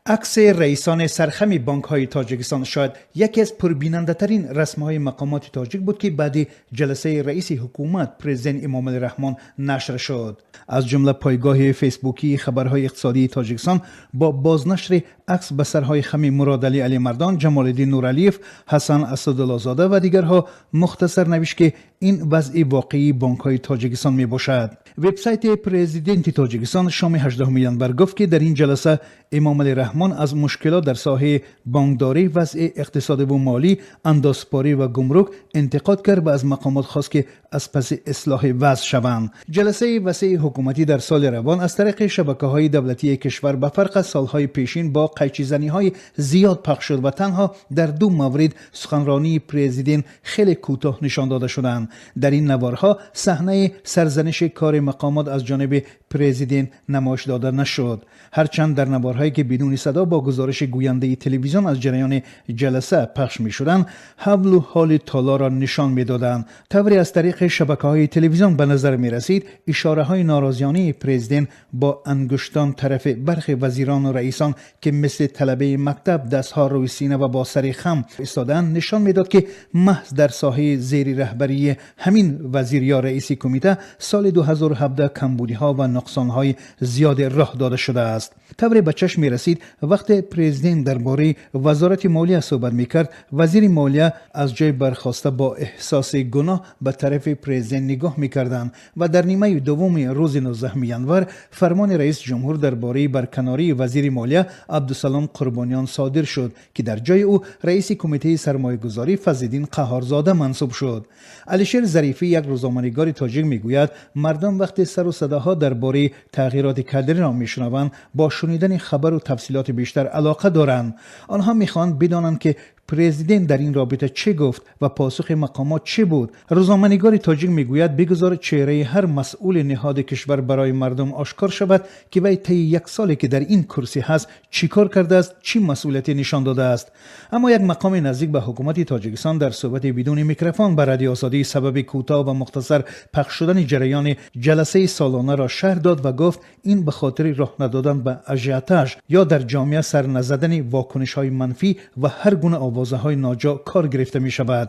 Акси раисони сархами бонкҳои Тоҷикистон шояд яке аз пурбинандатарин расмҳои мақомоти тоҷик буд, ки баъди ҷаласаи раиси ҳукумат, президент Эмомалӣ Раҳмон, нашр шуд. Аз ҷумла пойгоҳи фейсбукии хабарҳои иқтисодии Тоҷикистон бо бознашри акс ба сарҳои хами Муродалӣ Алимардон, Ҷамолиддин Нуралиев, Ҳасан Асадуллозода ва дигарҳо мухтасар навишт, ки ин вазъи воқеии бонкҳои Тоҷикистон мебошад. Вебсайти президенти Тоҷикистон шоми 18 январ гуфт, ки дар ин ҷаласа Эмомалӣ Раҳмон аз мушкилот дар соҳаи бонкдорӣ, вазъи иқтисодиву молӣ, андозсупорӣ ва гумрук интиқод кард ва аз мақомот хост, ки аз паси ислоҳи вазъ шаванд. Ҷаласаи васеи ҳукуматӣ дар соли равон аз тариқи шабакаҳои давлатии кишвар ба фарқ аз солҳои пешин бо қайчизаниҳои зиёд пахш шуд ва танҳо дар ду маврид суханронии президент хеле кӯтоҳ нишон дода шуданд. Дар ин наворҳо саҳнаи сарзаниши кори мақомот аз ҷониби президент намоиш дода нашуд. Ҳарчанд дар наворҳое, ки бидуни садо бо гузориши гӯяндаи телевизион аз ҷараёни ҷаласа пахш мешуданд, ҳавлу ҳоли толорро нишон медоданд, тавре аз тариқи шабакаҳои телевизион ба назар мерасид, ишораҳои норозиёнаи президент бо ангуштон тарафи бархе вазирону раисон, ки мисли талабаи мактаб дастҳо рӯи сина ва бо сари хам истодаанд, нишон медод, ки маҳз дар соҳаи зери раҳбарии ҳамин вазир ё раиси кумита соли 2017 камбудиҳо ва нуқсонҳои зиёде роҳ дода шудааст. Тавре ба чашм мерасид, вақте президент дар бораи Вазорати молия суҳбат мекард, вазири молия аз ҷой бархоста, бо эҳсоси гуноҳ ба тарафи президент нигоҳ мекарданд. Ва дар нимаи дуввуми рӯзи 19 январ фармони раиси ҷумҳур дар бораи барканории вазири молия Абдусалом Қурбониён содир шуд, ки дар ҷои ӯ раиси кумитаи сармоягузорӣ Фазлиддин Қаҳҳорзода мансуб шуд. Алишер Зарифӣ, як рӯзноманигори тоҷик, мегӯяд, мардум вақте сару садоҳо дар бораи тағйироти кадриро мешунаванд, бо шунидани хабару тафсилоти бештар алоқа доранд. Онҳо мехоҳанд бидонанд, ки президент дар ин робита чӣ гуфт ва посухи мақомот чӣ буд. Рӯзноманигори тоҷик мегӯяд, бигузор чеҳраи ҳар масъули ниҳоди кишвар барои мардум ошкор шавад, ки вай таи як соле, ки дар ин курсӣ ҳаст, чӣ кор кардааст, чӣ масъулияте нишон додааст. Аммо як мақоми наздик ба ҳукумати Тоҷикистон дар суҳбати бидуни микрофон ба Радиои Озодӣ сабаби кӯтоҳ ва мухтасар пахш шудани ҷараёни ҷаласаи солонаро шарҳ дод ва гуфт, ин ба хотири роҳ надодан ба ажиотаж ё дар ҷомеа сар назадани вокунишҳои манфӣ ва ҳар гуна овозаҳои ноҷо кор гирифта мешавад.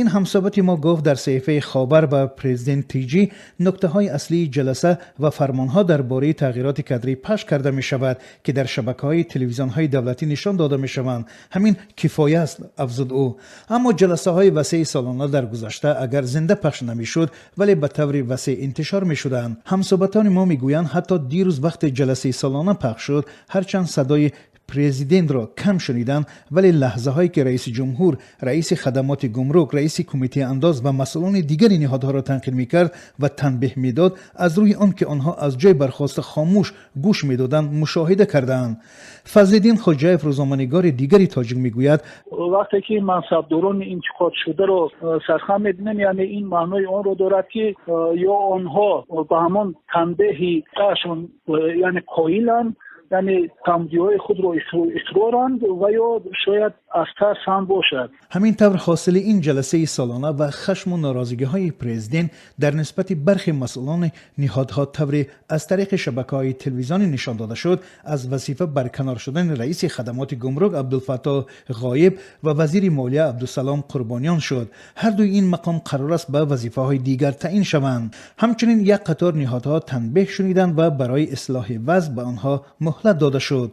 Ин ҳамсӯҳбати мо гуфт, дар саҳифаи Ховар ва Президент ТЖ нуктаҳои аслии ҷаласа ва фармонҳо дар бораи тағйироти кадрӣ пахш карда мешавад, ки дар шабакаҳои телевизионҳои давлатӣ нишон дода мешаванд. Ҳамин кифоя аст, афзуд ӯ. Аммо ҷаласаҳои васеи солона дар гузашта агар зинда пахш намешуд, вале ба таври васеъ интишор мешуданд. Ҳамсӯҳбатони мо мегӯянд, ҳатто дирӯз, вақте ҷаласаи солона пахш шуд, ҳарчанд садои президентро кам шуниданд, вале лаҳзаҳое, ки раиси ҷумҳур раиси хадамоти гумрук, раиси кумитаи андоз ва масъулони дигари ниҳодҳоро танқид мекард ва танбеҳ медод, аз рӯи он ки онҳо аз ҷой бархоста, хомӯш гӯш медоданд, мушоҳида кардаанд. Фазлиддин Хоҷаев, рӯзноманигори дигари тоҷик, мегӯяд: Вақте ки мансабдорони интиқодшударо сархам мебинем, яъне ин маънои онро дорад, ки ё онҳо ба ҳамон танбеҳи ашон, яъне қоиланд, яъне камбудиҳои худро иқроранд ва ё шояд аз тарс ҳам бошад. Ҳамин тавр, ҳосили ин ҷаласаи солона ва хашму норозигиҳои президент дар нисбати бархе масъулони ниҳодҳо, тавре аз тариқи шабакаҳои телевизионӣ нишон дода шуд, аз вазифа барканор шудани раиси хадамоти гумрук Абдулфаттоҳ Ғоиб ва вазири молия Абдусалом Қурбониён шуд. Ҳардуи ин мақом қарор аст ба вазифаҳои дигар таъин шаванд. Ҳамчунин як қатор ниҳодҳо танбеҳ шуниданд ва барои ислоҳи вазъ ба онҳо муҳлат дода шуд.